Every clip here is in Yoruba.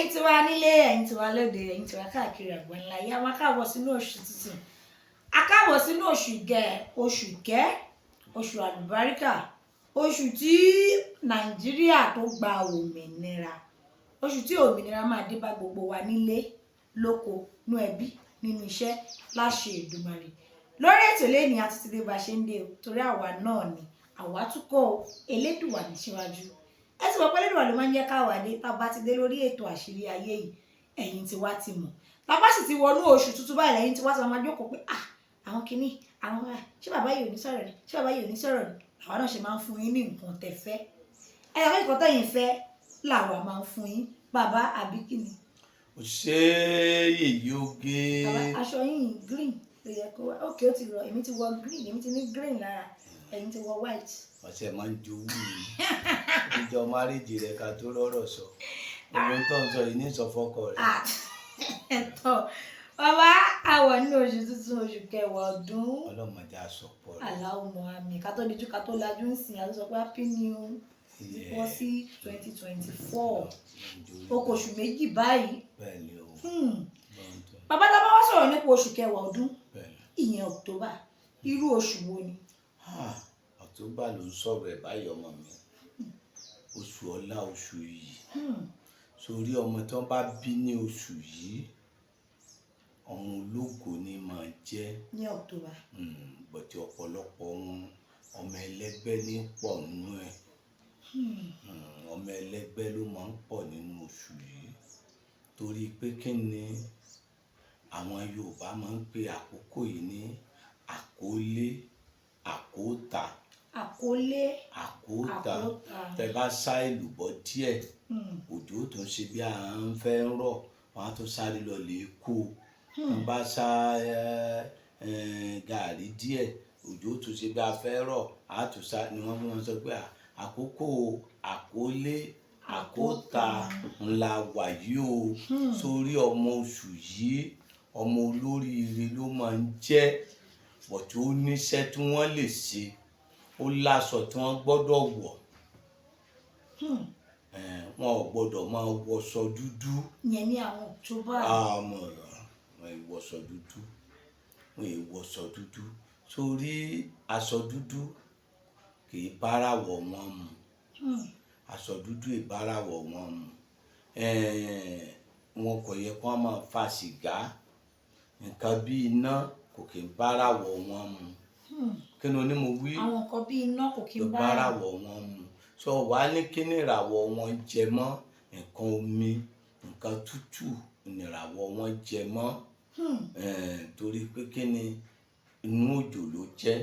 Ẹ̀yin tí wà nílé, ẹ̀yin tí wà lóde, ẹ̀yin tí wà káàkiri àgbáńlá yìí, a máa káàbọ̀ sínú oṣù tuntun, a káàbọ̀ sínú oṣù ìgẹ̀, oṣù ìkẹ́, oṣù àlùbáríkà, oṣù tí Nàìjíríà tó gba òmìnira, oṣù tí òmìnira máa dé bá gbogbo wa nílé, lóko, nú ẹbí, nínú iṣẹ́, láṣẹ Èdùmàrè. Lórí ètò lẹ́ni àti ti dé bá ṣe ń dé o, torí àwa náà ni àwa tún kọ́ o, Elédùwà ní síwájú. Ẹ ti mọ̀ pé Elédùwà ló máa ń jẹ́ káwa dé. Tá a bá ti dé lórí ètò Àṣírí Ayé yìí, ẹ̀yin tí wá ti mọ̀, tá a bá sì ti wọnú oṣù tuntun báyìí, lẹ́yìn tí wá ti máa jókòó pé, ah, àwọn kìíní, àwọn, ah, ṣé bàbá yìí ò ní sọ̀rọ̀ ni? Ṣé bàbá yìí ò ní sọ̀rọ̀ ni? Àwa náà ṣe máa ń fún yín ní nǹkan tẹ́ fẹ́. Ẹ yọ nǹkan tẹ́yin fẹ́ làwa máa ń fún yín. Bàbá, àbí kí ni? Ó ṣe yèyí oge. Bàbá, aṣọ yín green ló yẹ kó wá. Ókè, ó ti rọ. Èmi ti wọ green, èmi ti ní green lára, ẹ̀yin ti wọ white. Ọ̀sẹ̀ máa ń jowú mi ìjọ marriage rẹ̀ ká tó rọ́rọ̀ sọ. Ohun tó ń sọ yìí ní ìsọfọ́kọ rẹ̀. Ah, ẹ̀tọ́ bàbá, àwọ̀ nínú oṣù tuntun, oṣù kẹwàá ọdún. Ọlọ́mọdé àsọpọ̀ rẹ̀. Aláwọ̀ mọ̀ àmì ká tó dijú, ká tó lajú ń sìn, àti sọ pé happy new bọ́ sí 2024, ó kù oṣù 2 báyìí. Bẹ́ẹ̀ ni o. Bàbá, tá a bá wá sọ̀rọ̀ nípa oṣù kẹwàá ọdún, Bẹ́ẹ̀ ni. ìyẹn October, irú oṣù wo ni? Ah, October ló ń sọ̀rọ̀ ẹ̀ báyìí, ọmọ mi. Oṣù ọlá, oṣù yìí. Sórí ọmọ tí wọ́n bá bí ní oṣù yìí, ọmọ ológo ni máa jẹ́. Ní October. But ọ̀pọ̀lọpọ̀ wọn, ọmọ ẹlẹ́gbẹ́ ní pọ̀ nínú ẹ̀. Ọmọ ẹlẹ́gbẹ́ ló máa ń pọ̀ nínú oṣù yìí. Torí pé kí ni àwọn Yorùbá máa ń pe àkókò yìí ní àkólé, àkóòtà. Àkólé. Àkóòtà. Àkóòtà. Tẹ bá sá èlùbọ́ díẹ̀, òjò tó ń ṣe bí à ń fẹ́ ń rọ̀, wọ́n á tún sáré lọ lè kó. Wọ́n bá sá gàárì díẹ̀, òjò tó ṣe bí a fẹ́ rọ̀, á tún sá ni wọ́n fi máa ń sọ pé àkókò àkólé, àkóòtà ńlá wà yìí o. Sórí ọmọ oṣù yìí, ọmọ olóríire ló máa ń jẹ́, but ó níṣẹ́ tí wọ́n lè ṣe, ó láṣọ tí wọ́n gbọ́dọ̀ wọ̀. Wọn ò gbọ́dọ̀ máa wọṣọ dúdú. Ìyẹn ní àwọn October. Ah, ọmọ wọn ì wọṣọ dúdú, wọn ì wọṣọ dúdú. Sórí aṣọ dúdú kì í bárawọ̀ wọn mu. Aṣọ dúdú ì bárawọ̀ wọn mu. Wọn kò yẹ kó máa fa sìgá. Nǹkan bí iná kò kì í bárawọ̀ wọn mu. Kí ni oní mo wí? Àwọn nǹkan bí iná kò kí ń bárawọ̀ wọn mu. So wá ní kí ni ìràwọ̀ wọn jẹ mọ́? Nǹkan omi, nǹkan tútù ni ìràwọ̀ wọn jẹ mọ́. Torí pé kí ni inú òjò ló jẹ́,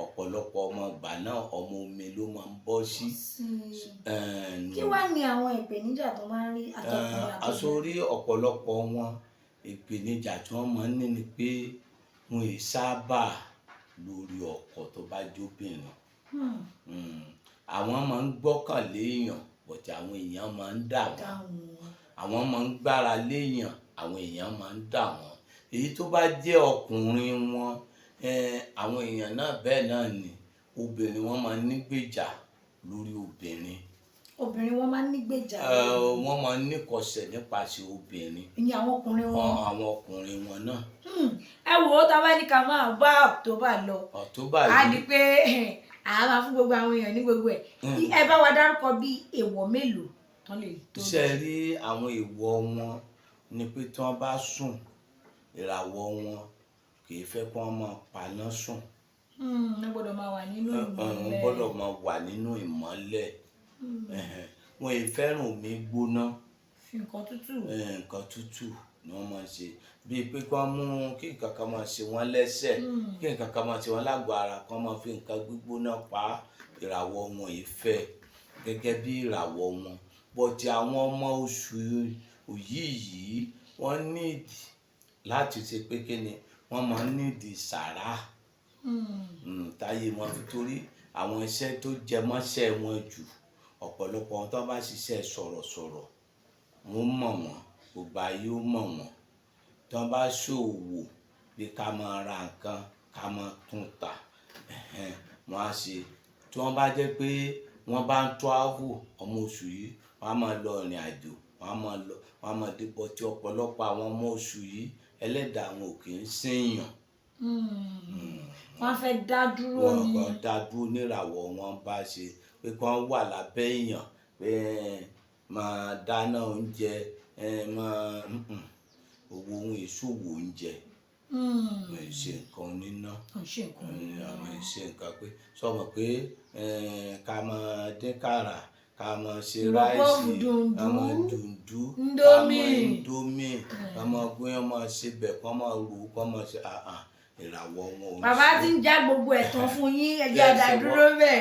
ọ̀pọ̀lọpọ̀ ọmọ ìgbà náà, ọmọ omi ló máa ń bọ́ sí. Kí wá ní àwọn ìpèníjà tó máa ń rí àtọkùnrin àtobìnrin? Àsórí ọ̀pọ̀lọpọ̀ wọn, ìpèníjà tí wọ́n máa ń ní ni pé wọn ì sábà lórí ọkọ tó bá jóbìnrin. Àwọn máa ń gbọ́kàn lé èèyàn, but àwọn èèyàn máa ń dà wọ́n. Àwọn máa ń gbára lé èèyàn, àwọn èèyàn máa ń dà wọ́n. Èyí tó bá jẹ́ ọkùnrin wọn, àwọn èèyàn náà bẹ́ẹ̀ náà ni. Obìnrin wọn máa ń nígbèjà lórí obìnrin. Obìnrin wọn máa ń nígbèjà. Wọ́n máa ń níkọsẹ̀ nípasẹ̀ obìnrin. Ìyẹn àwọn ọkùnrin wọn. Àwọn ọkùnrin wọn náà. Ẹ wò ó, tá a bá ní ká máa bá October lọ, October á yìí di pé a máa fún gbogbo àwọn èèyàn ní gbogbo ẹ̀. Ẹ bá wa dárúkọ bí èèwọ̀ mélòó tán lè tó. Ṣe rí àwọn èèwọ̀ wọn ni pé tí wọ́n bá sùn, ìràwọ̀ wọn kì í fẹ́ kí wọ́n máa paná sùn. Wọ́n gbọ́dọ̀ máa wà nínú Wọ́n ìmọ́lẹ̀. gbọ́dọ̀ máa wà nínú ìmọ́lẹ̀. Wọn ì fẹ́ràn omi gbóná. Fi nǹkan tútù. Nǹkan tútù ni wọ́n máa ń ṣe, bíi pé kí wọ́n mú kí nǹkan kan máa ṣe wọ́n lẹ́sẹ̀, kí nǹkan kan máa ṣe wọ́n lágọ̀ọ́ ara, kí wọ́n máa fi nǹkan gbígbóná pa, ìràwọ̀ wọn yìí fẹ́ gẹ́gẹ́ bí ìràwọ̀ wọn. But àwọn ọmọ oṣù yìí yìí, wọ́n need láti ṣe pé kí ni wọ́n máa ń need sàrà táyé wọn fi, torí àwọn iṣẹ́ tó jẹ mọ́ṣẹ́ wọn jù, ọ̀pọ̀lọpọ̀ wọn tó bá ṣiṣẹ́ sọ̀rọ̀sọ̀rọ̀, wọ́n mọ̀ wọ́n, gbogbo ayé ó mọ̀ wọ́n. Tí wọ́n bá ṣòwò bí ká máa ra nǹkan, ká máa tún tà, wọ́n á ṣe. Tí wọ́n bá jẹ́ pé wọ́n bá ń travel, ọmọ oṣù yìí, wọ́n á máa lọ ìrìn àjò, wọ́n á Wọ́n á máa lọ, wọ́n á máa dé. But ọ̀pọ̀lọpọ̀ àwọn ọmọ oṣù yìí, ẹlẹ́dàá wọn ò kì í sìnyàn. Wọ́n fẹ́ dá dúró Wọn ni. kàn dá dúró níràwọ̀ wọn bá ṣe pé kí wọ́n wà lábẹ́ èèyàn pé máa dáná oúnjẹ, máa owó ohun ìṣòwò oúnjẹ. Wọ́n ì ṣe nǹkan oníná. Wọ́n ṣe nǹkan oníná. Àwọn ì ṣe nǹkan pé sọ mọ̀ pé ká máa dín kàrà, ká máa ṣe Pọpọ́ọ̀fù, rice, ká máa dùndú, dùndú, ká Indomie. máa indomie, ká máa gúnyán, máa ṣe bẹ̀, kó máa rò, kó máa ṣe ìràwọ̀ wọn ò Bàbá ṣe. ti ń já gbogbo ẹ̀tàn fún yín, ẹ jẹ́ Yes, àdá dúró bẹ́ẹ̀.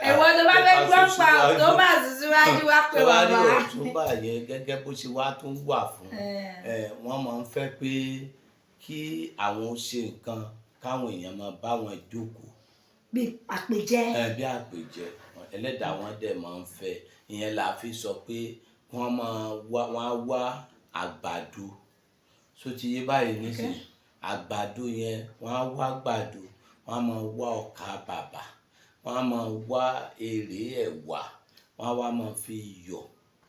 Ẹ̀wọ́n tó bá fẹ́ gbọ́ pa October síwájú wá pé Tó bá rí bàbá. October yẹn gẹ́gẹ́ bó ṣe wá tún wà fún, wọ́n máa ń fẹ́ pé kí àwọn ṣe nǹkan káwọn èèyàn máa bá wọn jókòó. Bí àpèjẹ. Bí àpèjẹ, ẹlẹ́dàá wọn dẹ̀ máa ń fẹ́. Ìyẹn là á fi sọ pé wọ́n máa wá, wọ́n á wá àgbàdo. Ṣó ti yé báyìí nísìnyí? Àgbàdo yẹn, wọ́n á wá àgbàdo, wọ́n á máa wá ọkà bàbà, wọ́n á máa wá èrè ẹ̀wà, wọ́n á wá máa fi iyọ̀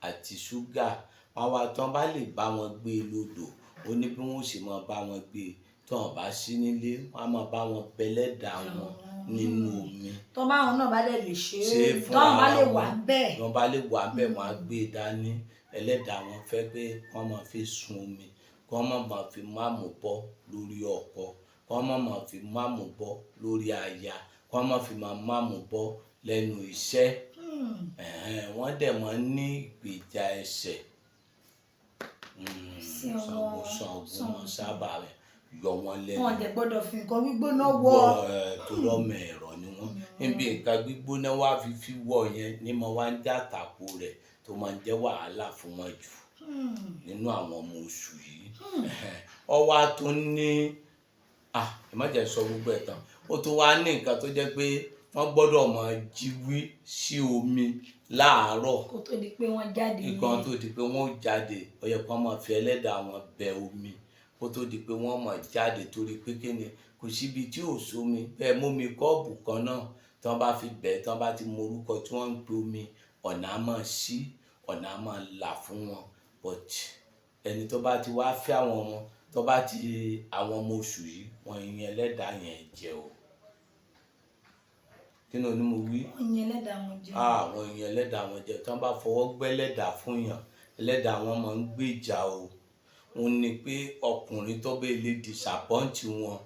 àti ṣúgà, wọ́n á wá tí wọ́n bá lè bá wọn gbé lódò, ó ní bí wọ́n ó ṣe máa bá wọn gbé. Tí wọ́n bá sí nílé, wọ́n á máa bá wọn bẹlẹ́dàá wọn nínú omi. Tọ́ bá wọn náà bá dẹ̀ lè ṣe Ṣe é, fún tọ́ wọn bá ara lè wọn. wà bẹ́ẹ̀. Tí wọ́n bá lè wà bẹ́ẹ̀, wọ́n á gbé e dání. Ẹlẹ́dàá wọn fẹ́ pé kí wọ́n máa fi sun omi, kí wọ́n má máa fi máàmù bọ́ lórí ọkọ, kí wọ́n má máa fi máàmù bọ́ lórí aya, kí wọ́n má fi máa máàmù bọ́ lẹ́nu iṣẹ́. Wọ́n dẹ̀ máa ń ní ìgbèjà ẹsẹ̀. Sí Ṣàngó, wọn. Ṣàngó Ṣàngó. máa sábà yọ wọ́n lẹ́nu. Wọn dẹ̀ gbọ́dọ̀ fi nǹkan gbígbóná wọ. Torí ọmọ ẹ̀rọ ni wọ́n. Níbi nǹkan gbígbóná wá fi wọ̀ yẹn ní mo wá ń já àtàkù rẹ̀ tó máa ń jẹ́ wàhálà fún wọn jù nínú àwọn ọmọ oṣù yìí. Ó wá tún ní, ẹ má jẹ́ sọ gbogbo ẹ̀ tán. Ó tún wá ní nǹkan tó jẹ́ pé wọ́n gbọ́dọ̀ máa jí wí sí omi láàárọ̀. Kó tó di pé wọ́n jáde ní. Nǹkan tó di pé wọ́n ó jáde, ó yẹ kí wọ́n máa fi ẹlẹ́dàá wọn bẹ omi kó tó di pé wọ́n máa jáde, torí pé kí ni, kò síbi tí ò sómi. Bẹ́ẹ̀ mú mi kọ́ọ̀bù kan náà, tí wọ́n bá fi bẹ̀, tí wọ́n bá ti mọ orúkọ tí wọ́n ń pe omi, ọ̀nà á máa ṣí, ọ̀nà á máa là fún wọn. But ẹni tó bá ti wá fẹ́ àwọn ọmọ, tó bá ti àwọn ọmọ oṣù yìí, wọ́n yan ẹlẹ́dàá yẹn jẹ o. Kí ni oní mo wí? Wọ́n yan ẹlẹ́dàá wọn jẹ. Àwọn yan ẹlẹ́dàá wọn jẹ. Tí wọ́n bá fọwọ́ gbẹ́ ẹlẹ́dàá fún yàn, ẹlẹ́dàá wọn máa ń gbèjà o. Òun ni pé ọkùnrin tó bá lè disappoint wọn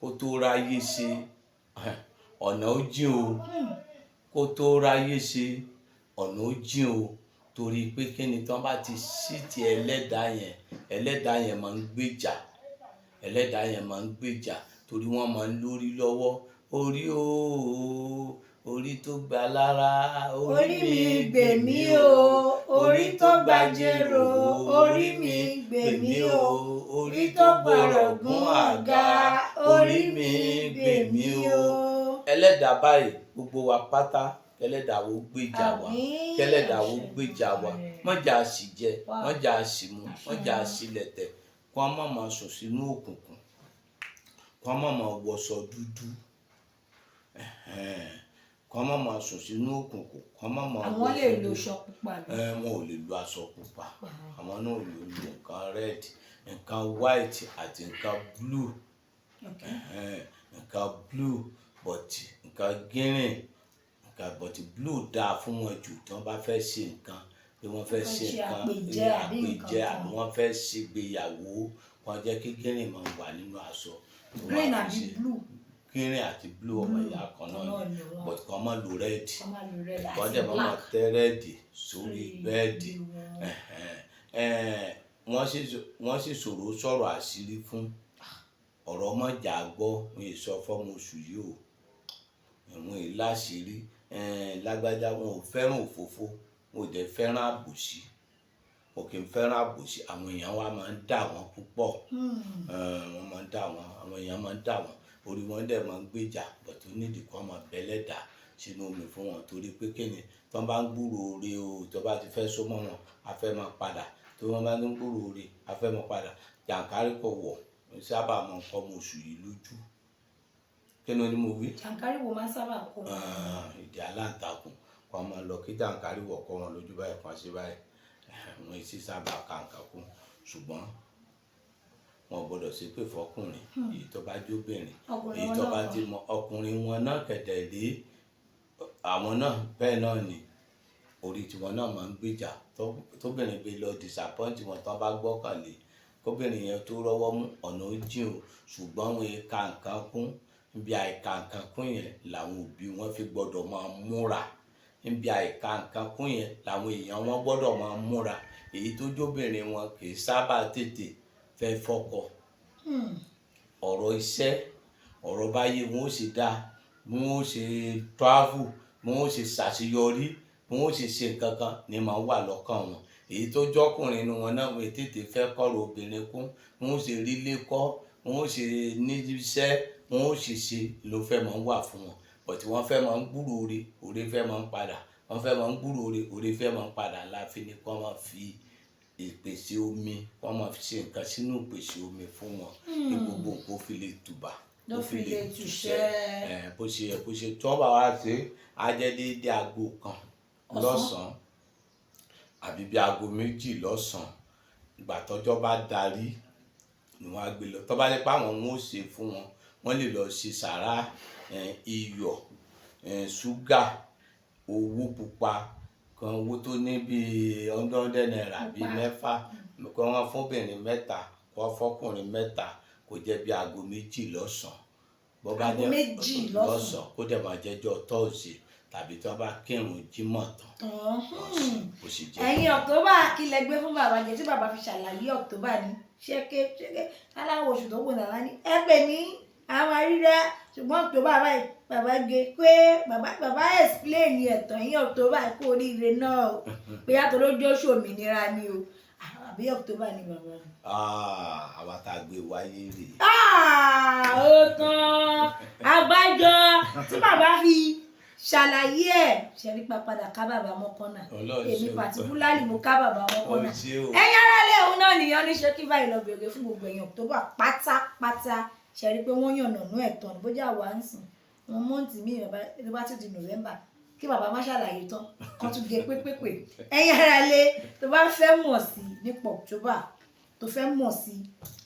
kó tó ráyé ṣe, ọ̀nà ó jìn o. Kó tó ráyé ṣe, ọ̀nà ó jìn o. Torí pé kí ni, tí wọ́n bá ti ṣí ti ẹlẹ́dàá yẹn, ẹlẹ́dàá yẹn máa ń gbèjà. Ẹlẹ́dàá yẹn máa ń gbèjà torí wọ́n máa ń lórí lọ́wọ́. Orí o, orí tó gba lára, Orí mi gbè mí o, orí tó gba jèrò, orí mi gbè mí o, orí tó gbọ̀rọ̀ gún àga, orí mi gbè mí o. Ẹlẹ́dàá báyìí, gbogbo wa pátá, kẹlẹ́dàá wo gbèjà wa, Àmín. kẹlẹ́dàá wo gbèjà wa. Àṣẹ. Má jà sì jẹ, Wá. má jà sì mu, má jà sì lẹ̀tẹ̀. Kí wọ́n má máa sùn sínú òkùnkùn, kí wọ́n má máa wọṣọ dúdú. Kí wọ́n má máa sùn sínú òkùnkùn, kí wọ́n má máa Àwọn wọṣọ lè lo dúdú. aṣọ pupa bí? Wọn ò lè lo aṣọ pupa. Àwọn náà ò lè lo nǹkan red, nǹkan white àti nǹkan blue. Nǹkan blue, but nǹkan green, nǹkan, but blue dáa fún wọn jù tí wọ́n bá fẹ́ ṣe nǹkan, pé wọ́n fẹ́ Wọ́n ṣe ṣe nǹkan, àpèjẹ àbí nǹkan àpèjẹ kan. àbí wọ́n fẹ́ ṣe ìgbéyàwó, wọ́n jẹ́ kí green máa wà nínú aṣọ tí wọ́n Green á fi àbí ṣe. blue? Green àti blue, ọmọ ìyá kan náà Náà ni. ni wọ́n. But kàn má lo red. Kàn má lo red Kàn àti dẹ̀ má máa black. tẹ́ red sórí bẹ́ẹ̀dì. Wọn. Wọ́n sì ṣòro sọ̀rọ̀ àṣírí fún. Ọ̀rọ̀ mọ̀jà gbọ́, wọn ì sọ fọ́mọ oṣù yìí o. Wọn ì láṣìírí. Lágbájá, wọn ò fẹ́ràn òfófó, wọn ò dẹ̀ fẹ́ràn àbòsí. Wọn kì í fẹ́ràn àbòsí. Àwọn èèyàn wa máa ń dà wọ́n púpọ̀. Wọ́n máa ń dà wọ́n, àwọn èèyàn máa ń dà wọ́n. Orí wọn dẹ̀ máa ń gbèjà, but ó nídìí kí wọ́n máa bẹ́lẹ́dà sínú omi fún wọn, torí pé kí ni, tí wọ́n bá ń gbúrò oore o, tí wọ́n bá ti fẹ́ so mọ́ wọn, a fẹ́ máa padà. Tí wọ́n bá ń gbúrò oore, a fẹ́ máa padà. Jàǹkárí kò wọ̀, wọ́n sábà máa ń kọ́ ọmọ oṣù yìí lójú. Kí ni mo wí? Jàǹkárí wo máa ń sábà kó wọn? Ìdí aláǹtakùn, wọ́n máa lọ kí jàǹkárí wọ̀ kọ́ wọn lójú báyìí, kan sí báyìí. Wọn sì sábà ka nǹkan kún, ṣùgbọ́n wọn ò gbọ́dọ̀ ṣépè fọkùnrin. Èyí tó bá jóbìnrin, Ọkùnrin èyí wọn tó náà bá kọ́. ti mọ ọkùnrin wọn náà kẹ̀dẹ̀ rí, àwọn náà bẹ́ẹ̀ náà ni orí tiwọn náà máa ń gbèjà. Tóbìnrin gbé lọ disappoint wọn, tán bá gbọ́kànlé kóbìnrin yẹn tó rọ́wọ́ mú, ọ̀nà ó jìn o. Ṣùgbọ́n wọn ka nǹkan kún. Níbi àìka nǹkan kún yẹn làwọn òbí wọn fi gbọ́dọ̀ máa múra. Níbi àìka nǹkan kún yẹn làwọn èèyàn wọn gbọ́dọ̀ máa múra. Èyí tó jóbìnrin wọn kì í sábà tètè fẹ́ fọ́kọ. Ọ̀rọ̀ iṣẹ́, ọ̀rọ̀ báyé wọn ó ṣe dáa, bí wọn ó ṣe travel, bí wọn ó ṣe ṣàṣeyọrí, bí wọn ó ṣe ṣe nǹkan kan ni máa wà lọ́kàn wọn. Èyí tó jọ́kùnrin inú wọn náà, wọn tètè fẹ́ kọ́rọ̀ obìnrin kún. Bí wọn ó ṣe rí ilé kọ́, bí wọn ó ṣe ní iṣẹ́, bí wọn ó ṣe ṣe ló fẹ́ máa ń wà fún wọn. But wọ́n fẹ́ máa ń gbúrò oore, oore fẹ́ máa ń padà. Wọ́n fẹ́ máa ń gbúrò oore, oore fẹ́ máa ń padà. La fi ní kí wọ́n máa fi ìpèsè omi, wọ́n máa fi ṣe nǹkan sínú ìpèsè omi fún wọn, kí gbogbo nǹkan ó fi lè tùbà, Ló ó fi lè túṣẹ́. Ẹ̀, bó ṣe yẹ kó ṣe. Tí wọ́n bá wá ṣe, á jẹ́ déédéé aago 1 Ọ̀sán. lọ́sàn-án àbí bí aago 2 lọ́sàn-án. Ìgbà tọ́jọ́ bá darí ni wọ́n á gbé lọ. Tó bá jẹ́ pé àwọn wọn ò ṣe fún wọn, wọ́n lè lọ ṣe sàrà, iyọ̀, ṣúgà, owó pupa kan, owó tó ní bíi hundred naira bíi Pupa. mẹ́fà, kí wọ́n fún obìnrin mẹ́ta, kí wọ́n fọ́kùnrin mẹ́ta, kó jẹ́ bí aago 2 lọ́sàn-án. Bó bá Aago jẹ́ méjì lọ́sàn-án. lọ́sàn-án, kó dẹ̀ máa jẹ́jọ́ Thursday tàbí tí wọ́n bá kírun Jímọ̀ tán. Tán. Wọ́n sì bó ṣe jẹ́. Ẹ̀yin October, kí lẹ gbé fún bàbá jẹ tí bàbá fi ṣàlàyé October ní ṣẹ́ké ṣẹ́ké aláwọ̀ oṣù tó kù náà ní ẹ pè ní àwọn arírá? Ṣùgbọ́n October báyìí, bàbá gé pé bàbá explain ẹ̀tàn. Ẹ̀yin October, kú oríire náà o, pé yàtọ̀ lójú oṣù òmìnira ni o, àbí October ni bàbá mi. Ah, àwa tá a gbé wáyé rèé. Ah, ó tán. Àbájọ tí bàbá fi ṣàlàyé ẹ̀ ṣe rí padà ká bàbá mọ́kànnà. Ọlọ́run Èmi ṣe o. particularly, mo ká bàbá mọ́kànnà. Ó ṣe o. Ẹ̀yin aráalé, òun náà nìyẹn ní ṣé kí báyìí lọ bèrè fún gbogbo èèyàn October pátápátá. Ṣe rí pé wọ́n yànnà nú ẹ̀ tán ni. Bójá wà ń sìn wọn month míì, bàbá ló bá tún di November, kí bàbá má ṣàlàyé tán kan tún gé pépépé. Ẹ̀yin aráalé, tó bá fẹ́ mọ̀ sí nípa October, tó fẹ́ mọ̀ sí,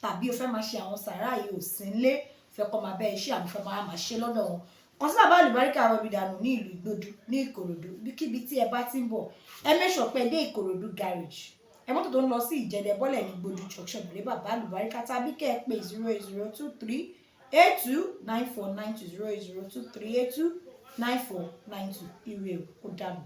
tàbí o fẹ́ máa ṣe àwọn sàrá yìí, ò sí nílé, fẹ́ kọ́ máa bẹ́ iṣẹ́ àbí fẹ́ máa ṣe lọ́dọ̀ wọn, kàn sí bàbá àlùbáríkà àwọn ìdànù ní ìlú Ìgbòdú ní Ìkòròdú. Ibikíbi tí ẹ bá ti ń bọ̀, ẹ make sure pé ẹ dé Ìkòròdú garage. Ẹ mọ́tò tó ń lọ sí Ìjẹ̀dẹ̀, bọ́lẹ̀ ní Gbòdú junction, pẹ̀lú bàbá àlùbáríkà, tàbí kẹ́ ẹ pé 08023829492, 08023829492. Ire o, ó dàbọ̀.